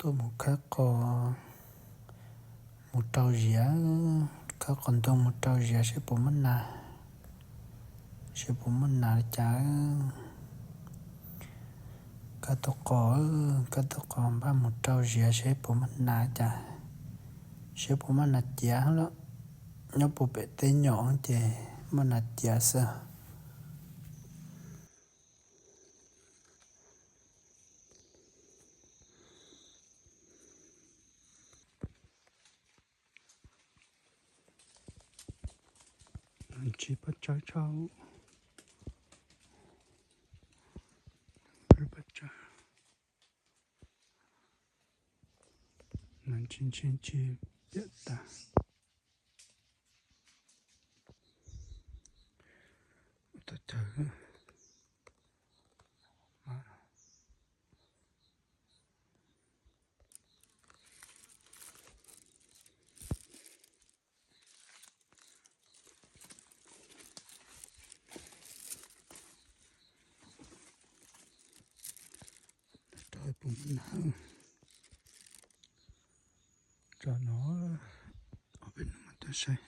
Tuaj mus khawb qos, mus rau ziav, khawb qos ntuag mus rau ziav seb puas muaj nas, seb puas muaj nas li cas. Khawb tau qos, khawb tau qos npaj mus rau ziav seb puas muaj nas li cas, seb puas muaj nas ciav lawm. Nyob puag pem teb nyom ces muaj nas ciav xwb. Tsis paj tsawb tshaj, paj tsawb, nas ntsis ntsis ntsis piam tas. Ua tau chaw. Rau pum na. Tso no, ob peb hnub mam tuaj saib.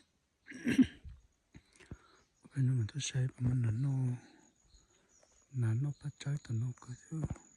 Ob peb hnub mam tuaj saib puas muaj nas noj, nas noj paj tsawb tom no kawg thiab.